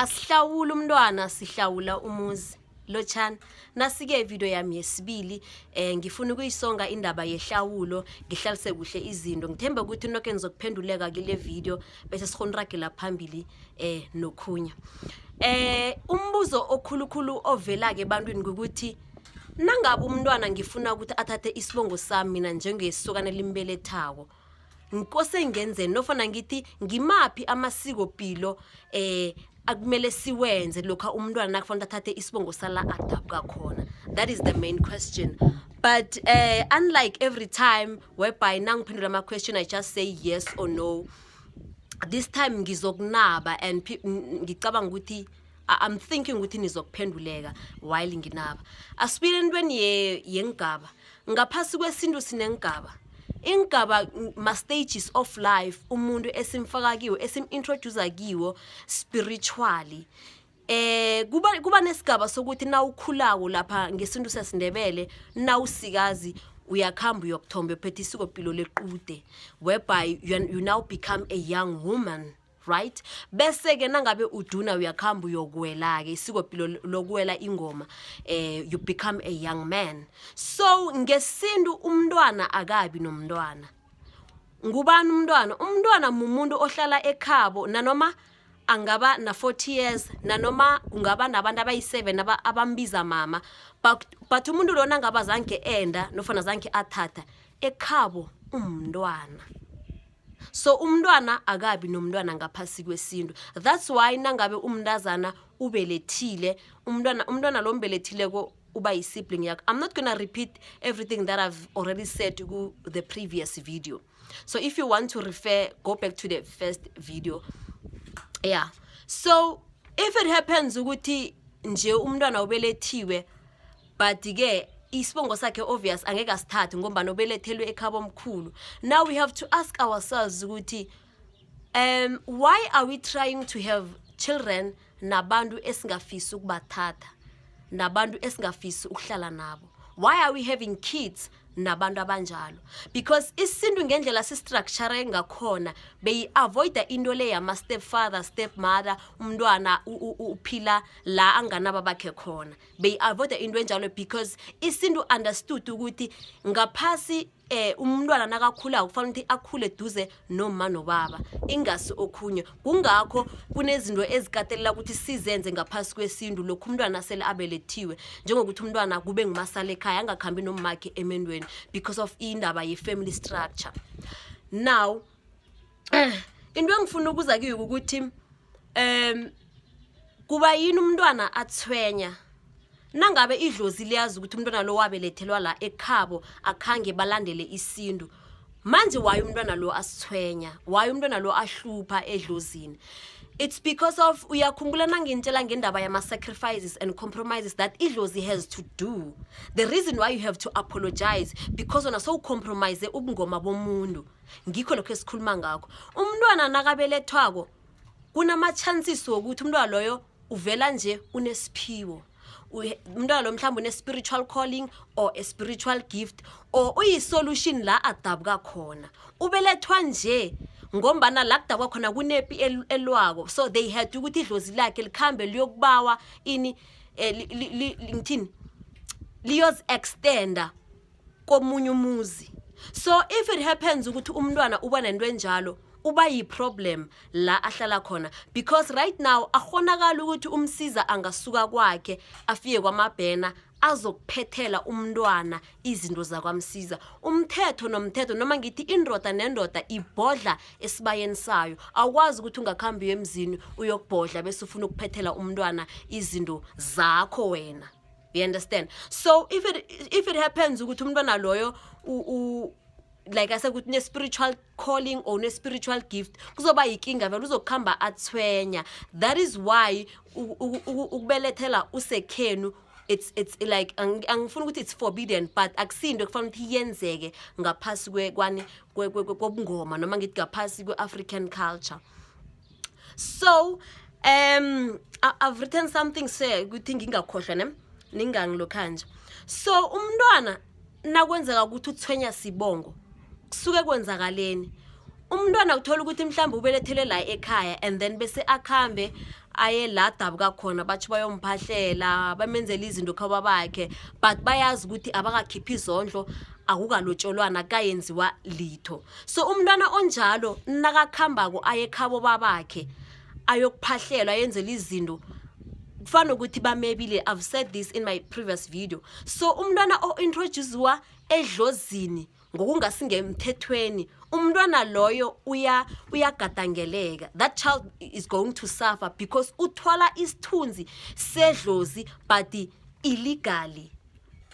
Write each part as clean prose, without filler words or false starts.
Asihlawuli umntwana, sihlawula umuzi. Lotjhani. Nasi-ke ividiyo yami yesibili, ngifuna ukuyisonga indaba yehlawulo, ngihlalise kuhle izinto. Ngithemba ukuthi noke nizokuphenduleka kile video bese sikghona uragela phambili nokhunye. Umbuzo okhulukhulu ovela-ke ebantwini kukuthi nangabe umntwana ngifuna ukuthi athathe isibongo sami mina njengesokana elimbelethako, ngikose ngenzeni, nofana ngithi ngimaphi amasikopilo akumele siwenze lokha umntwana nakufanele athathe isibongo sala adabuka khona? That is the main question. But unlike every time whereby nangiphendula ama-question I just say yes or no, this time ngizokunaba and ngicabanga ukuthi I'm thinking ukuthi nizokuphenduleka while nginaba. Asibile entweni yengaba. Ngaphasi kwesintu sinengaba. Ingaba ma-stages of life umuntu esimfaka kiwo, esim-introduce kiwo spiritually. Kuba nesigaba sokuthi nawukhulako lapha ngesintu sesiNdebele, nawusikazi uyakhamba uyokuthomba, uphethe isikopilo lequde, whereby you now become a young woman, right? Bese ke nangabe uduna, uyakhamba uyokuwela ke isikopilo lokuwela ingoma, you become a young man. So ngesintu umntwana akabi nomntwana. Ngubani umntwana? Umntwana mumuntu ohlala ekhabo nanoma angaba na 40 years, nanoma kungaba nabantu abayi-7 abambiza mama, but umuntu lona angaba zange enda nofana zange athatha, ekhabo umntwana. So umntwana akabi nomntwana ngaphasi kwesintu. That's why nangabe umntazana ubelethile umntwana, umntwana lo mbelethileko uba yi-sibling yakho. I'm not gonna repeat everything that I've already said ku the previous video, so if you want to refer, go back to the first video. Yeah, so if it happens ukuthi nje umntwana ubelethiwe, but ke isibongo sakhe obvious angeke asithathe ngombana ubelethelwe ekhabo omkhulu. Now we have to ask ourselves ukuthi why are we trying to have children nabantu esingafisi ukubathatha, nabantu esingafisi ukuhlala nabo? Why are we having kids nabantu abanjalo? Because isintu ngendlela si-structure ngakhona beyi-avoida into le yama-step father, step mother, umntwana uphila la anganaba bakhe khona. Beyi-avoida into enjalo because isintu understood ukuthi ngaphasi umntwana nakakhulako kufanele ukuthi akhule duze noma nobaba, ingasi okhunye. Kungakho kunezinto ezikatelela ukuthi sizenze ngaphasi kwesintu lokhu umntwana sele abelethiwe, njengokuthi umntwana kube ngumasala ekhaya, angakhambi nomakhe emendweni, because of indaba ye-family structure. Now into engifuna ukuza kiyo ukuthi kuba yini umntwana athwenya nangabe idlozi liyazi ukuthi umntwana lo wabelethelwa la ekhabo, akhange balandele isintu. Manje waye umntwana lo asithwenya? Waye umntwana lo ahlupha edlozini? It's because of, uyakhumbula nangintshela ngendaba yama-sacrifices and compromises that idlozi has to do? The reason why you have to apologize, because wona sowucompromise ubungoma bomuntu. Ngikho lokho esikhuluma ngakho. Umntwana nakabelethwako kunama-chances wokuthi umntwana loyo uvela nje unesiphiwo. Umntwana lo mhlawumbe une-spiritual calling or a spiritual gift or uyi-solution la adabuka khona. Ubelethwa nje ngombana la kudabuka khona kunepi elwako, so they had ukuthi idlozi lakhe likhambe liyokubawa ini, ngithini, liyozi-extenda komunye umuzi. So if it happens ukuthi umntwana uba nento enjalo, uba yi-problem la ahlala khona, because right now akhonakala ukuthi umsiza angasuka kwakhe afike kwamabhena azokuphethela umntwana izinto zakwamsiza. Umthetho nomthetho, noma ngithi indoda nendoda ibhodla esibayeni sayo. Awukwazi ukuthi ungakhambi uye emzini uyokubhodla bese ufuna ukuphethela umntwana izinto zakho wena. You understand? So if it happens ukuthi umntwana loyo like I said, ukuthi une-spiritual calling or une-spiritual gift, kuzoba yinkinga vele, uzokuhamba athwenya. That is why ukubelethela usekhenu, it's like angifuni ukuthi it's forbidden, but akusinto ekufanele ukuthi yenzeke ngaphasi kwani kobungoma, noma ngithi ngaphasi kwe-African culture. So I've written something say ukuthi ngingakhohlwa ne ningangilokhanje. So umntwana nakwenzeka ukuthi uthwenya sibongo, kusuke kwenzakaleni? Umntwana uthola ukuthi mhlawumbe ubelethelwe la ekhaya and then bese akhambe. Aye la dabuka khona, batsho bayomphahlela, bamenzela izinto khaba bakhe, but bayazi ukuthi abakakhiphi izondlo, akukalotsholwana, kayenziwa litho. So umntwana onjalo nakakhambako aye ekhabo babakhe ayokuphahlelwa, ayenzela izinto, kufana nokuthi bamebile. I've said this in my previous video. So umntwana o-introduciwa edlozini ngokungasingemthethweni, umntwana loyo uyagadangeleka. That child is going to suffer because uthwala isithunzi sedlozi, but illegally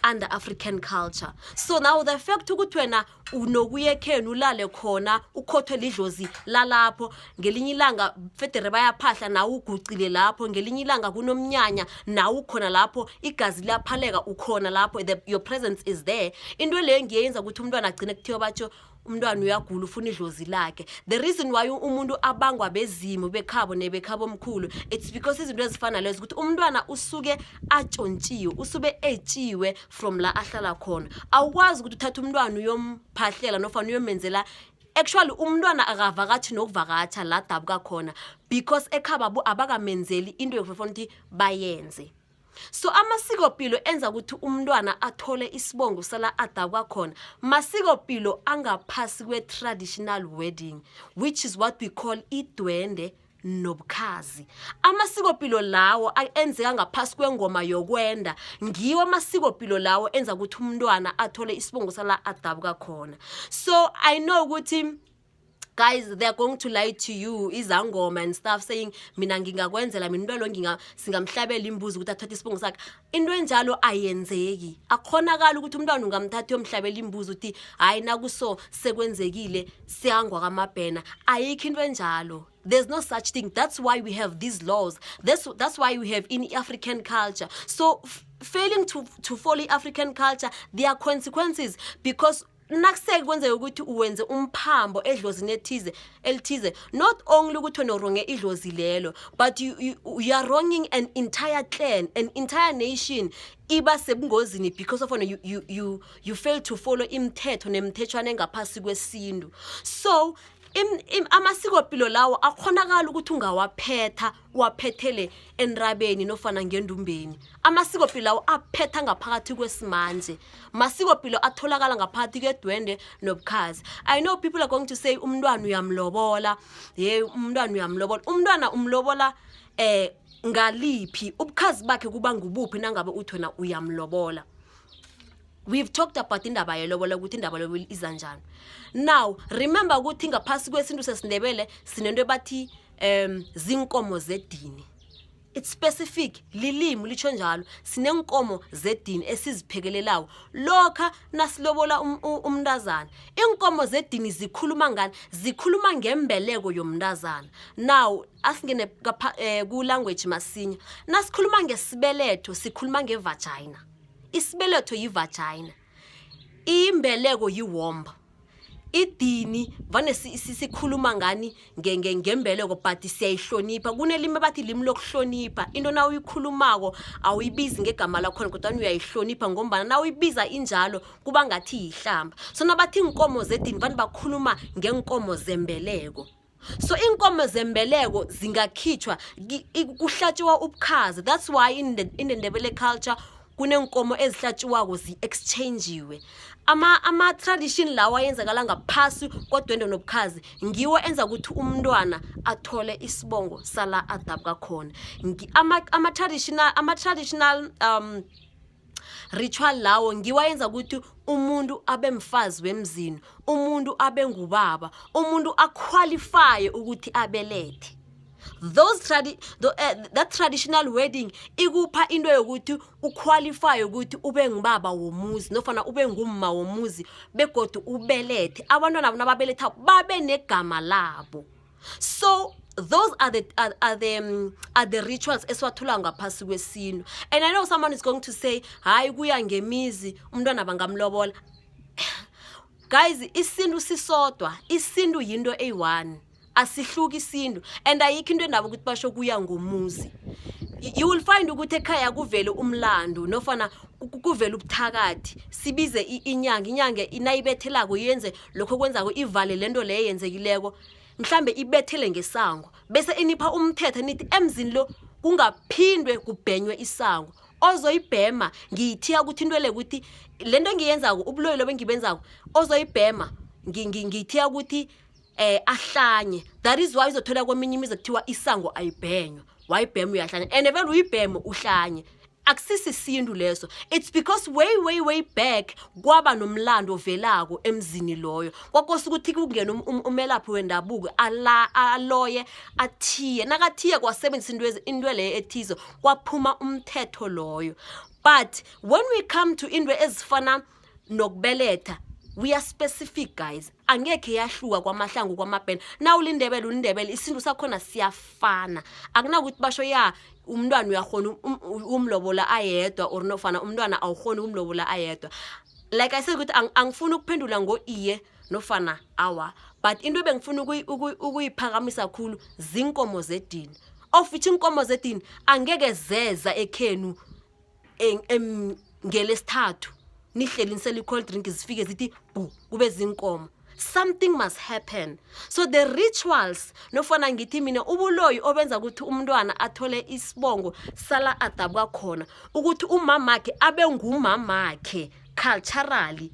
under African culture. So now the fact ukuthi wena unokuya ekhenu, ulale khona, ukhothwe lidlozi lalapho, ngelinye ilanga federe bayaphahla nawe ugucile lapho, ngelinye ilanga kunomnyanya nawe ukhona lapho, igazi liyaphaleka ukhona lapho, your presence is there, into leyo ngiyenza ukuthi umntwana agcine kuthiwa batsho umntwana uyagula, ufuna idlozi lakhe. The reason why umuntu abangwa bezimu bekhabo nebekhabo omkhulu, it's because izinto ezifana lezo, ukuthi umntwana usuke atshontshiwe, usuke etshiwe from la ahlala khona. Awukwazi ukuthi uthathe umntwana uyomphahlela nofana uyomenzela. Actually, umntwana akavakatshi nokuvakatsha la dabuka khona because ekhabo abakamenzeli into yokufuna ukuthi bayenze. So amasikopilo enza ukuthi umntwana athole isibongo sala adabuka khona masikopilo angaphasi kwe-traditional wedding, which is what we call idwende nobukhazi. Amasikopilo lawo enzeka ngaphasi kwengoma yokwenda ngiwo amasikopilo lawo enza ukuthi umntwana athole isibongo sala adabuka khona. So I know ukuthi guys, they're going to lie to you, izangoma and stuff, saying mina ngingakwenzela mina into lo, singamhlabela imbuzi ukuthi athathe isibongo sakhe. Into enjalo ayenzeki. Akukhonakala ukuthi umntwana ungamthatha uyomhlabela imbuzi uthi hayi, nakuso sekwenzekile, siyangwa kaMabhena. Ayikho into enjalo. There's no such thing. That's why we have these laws. That's why we have in African culture. So failing to follow African culture, there are consequences, because nakuseke kwenzeka ukuthi uwenze umphambo edlozini ethize elithize, not only ukuthi wena uronge idlozi lelo, but you are wronging an entire clan, an entire nation iba sebungozini because of wena you fail to follow imithetho nemithetshwana engaphasi kwesintu. So amasikopilo lawo akhonakala ukuthi ungawaphetha uwaphethele enrabeni nofana ngendumbeni. Amasikopilo lawo aphetha ngaphakathi kwesimanje, masikopilo atholakala ngaphakathi kwedwende nobukhazi. I know people are going to say umntwana uyamlobola. Ye, umntwana uyamlobola. Umntwana umlobola ngaliphi ubukhazi bakhe? Kuba ngubuphi nangabe uthi wena uyamlobola? We've talked about indaba yelobola, ukuthi indaba yelobola iza njani. Now remember ukuthi ngaphasi kwesintu sesiNdebele sinento ebathi zinkomo zedini. It's specific, lilimi litsho njalo. Sinenkomo zedini esiziphekelelako lokha nasilobola umntazana. Iinkomo zedini zikhuluma ngani? Zikhuluma ngembeleko yomntazana. Now asingene ku-language masinya. Nasikhuluma ngesibeletho, sikhuluma ngevagina. Isibeletho yi-vagina, imbeleko yi-womb. Idini vane sikhuluma ngani? Ngembeleko, but siyayihlonipha. Kunelimi bathi limi lokuhlonipha. Into na uyikhulumako awuyibizi ngegama lakhona, kodwa uyayihlonipha, ngombana na uyibiza injalo kuba ngathi yihlamba. So nabathi iinkomo zedini, vane bakhuluma ngeenkomo zembeleko. So inkomo zembeleko zingakhitshwa, kuhlatshwa ubukhazi. That's why in the Ndebele culture kunenkomo ezihlatshiwako, zi-exchangiwe. Ama-tradition lawa ayenzakala ngaphasi kodwende nobukhazi ngiwo enza ukuthi umntwana athole isibongo sala adabuka khona. Ama-traditional ritual lawo ngiwayenza ukuthi umuntu abe mfazi wemzini, umuntu abe ngubaba, umuntu aqualifye ukuthi abelethe. Those tradi the, that traditional wedding ikupha into yokuthi uqualify ukuthi ube ngubaba womuzi nofana ube ngumma womuzi, begodu ubelethe abantwana nababeletha babe negama labo. So those are the rituals esiwathola ngaphasi kwesintu. And I know someone is going to say, hayi, kuya ngemizi, umntwana bangamlobola. Guys, isintu sisodwa. Isintu yinto eyi-one, asihluki isintu, and ayikho into endaba ukuthi basho kuya ngomuzi. You will find ukuthi ekhaya kuvele umlando nofana kuvele ubuthakathi, sibize inyanga. Inyanga nayibethelako yenze lokho kwenzako, ivale lento leyo yenzekileko. Mhlambe ibethele ngesango bese inipha umthetho, nithi emzini lo kungaphindwe kubhenywe isango. Ozoyibhema ngiyithiya ukuthi into le, ukuthi le nto engiyenzako, ubuloyi lobo engibenzako, ozoyibhema ngiyithiya ukuthi ahlanye. That is why uzothola kweminye imizi kuthiwa isango ayibhenywa, wayibhema uyahlanya, and vele uyibheme uhlanye. Akusisisintu leso. It's because way, way, way back kwaba nomlando ovelako emzini loyo. Kwakosa ukuthi kungena umelaphi wendabuko, ala aloye, athiye. Nakathiye kwasebenzisa into leyo ethize, kwaphuma umthetho loyo. But when we come to into ezifana nokubeletha, we are specific, guys. Angekhe yahluka kwaMahlangu, kwaMabhena. Na uliNdebele, uliNdebele, isintu sakhona siyafana. Akunakuthi basho ya umntwana uyakhona umlobola ayedwa or nofana umntwana awukhoni ukumlobola ayedwa. Like I said ukuthi angifuni ukuphendula ngo-iye nofana awa, but into ebengifuna ukuyiphakamisa khulu zinkomo zedini, of which inkomo zedini angeke zeza ekhenu ngelesithathu nihleli nisele i-cold drink, zifike zithi bu kube zinkomo. Something must happen. So the rituals, nofana ngithi mina ubuloyi obenza ukuthi umntwana athole isibongo sala adabuka khona, ukuthi umamakhe abe ngumamakhe culturally,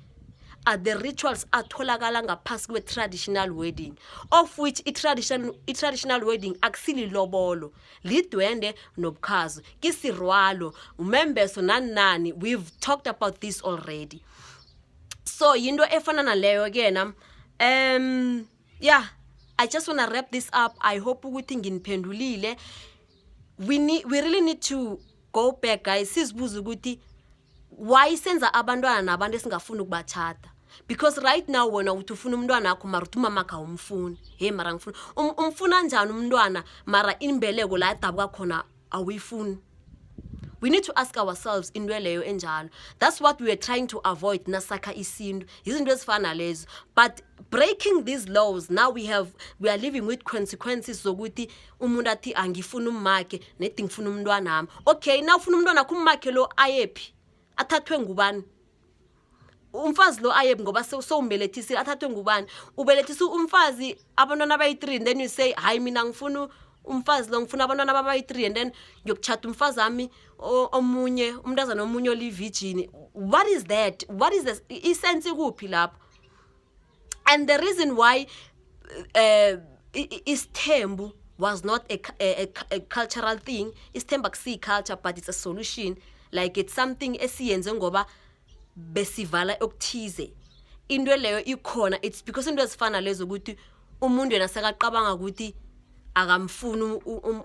are the rituals atholakala ngaphasi kwe-traditional wedding, of which i-traditional wedding akusililobolo, lidwende nobukhazi, kisirwalo, umembeso, nani nani. We've talked about this already. So yinto efana naleyo ke na. Yeah, I just want to wrap this up. I hope ukuthi nginiphendulile. We really need to go back, guys, sizibuze ukuthi why senza abantwana nabantu esingafuni ukubatshata, because right now wena uthi ufuna umntwana wakho, mara uthi umamakhe awumfuni. Hey, mara ngifuna umfuna njani umntwana mara imbeleko la adabuka khona awuyifuni? We need to ask ourselves into leyo enjalo. That's what we are trying to avoid nasakha isintu, izinto ezifana nalezo. But breaking these laws, now we are living with consequences zokuthi umuntu athi angifuni ummakhe nedi, ngifuna umntwanami. Okay, na ufuna umntwana wakho, ummakhe lo ayephi? Athathwe ngubani umfazi lo? Ayephi? Ngoba sowumbelethisile, athathwe ngubani? Ubelethisa umfazi abantwana abayi-three, then you say, "Hayi, mina ngifuna umfazi lo, ngifuna abantwana ababayi-three, and then ngiyokutshata umfazi ami omunye, umntazana omunye oli-virgin." What is that? What is this? I-sense ikuphi lapho? And the reason why isithembu was not a cultural thing, isithembu akusiyi-culture, but it's a solution, like it's something esiyenze ngoba besivala okuthize. Into leyo ikhona, it's because into ezifana lezo, ukuthi umuntu yena sekaqabanga ukuthi akamfuni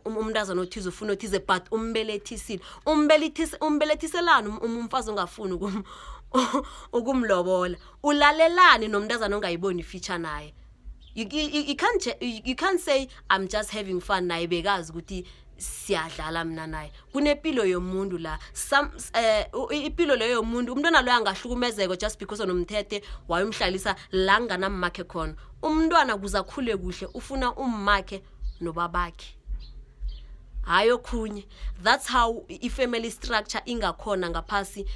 umntazana othize, ufuna othize, but umbelethisile. Umbelethiselani umfazi ongafuni ukumlobola? Ulalelani nomntazana ongayiboni i-future naye? You can't say, "I'm just having fun naye." Bekazi ukuthi siyadlala mina naye. Kunepilo yomuntu la. Some ipilo leyo yomuntu, umntwana loyo angahlukumezeka just because onomthethe wayomhlalisa la nganammakhe khona. Umntwana kuze akhule kuhle ufuna ummakhe nobabakhe, hayi okhunye. That's how i-family structure ingakhona ngaphasi.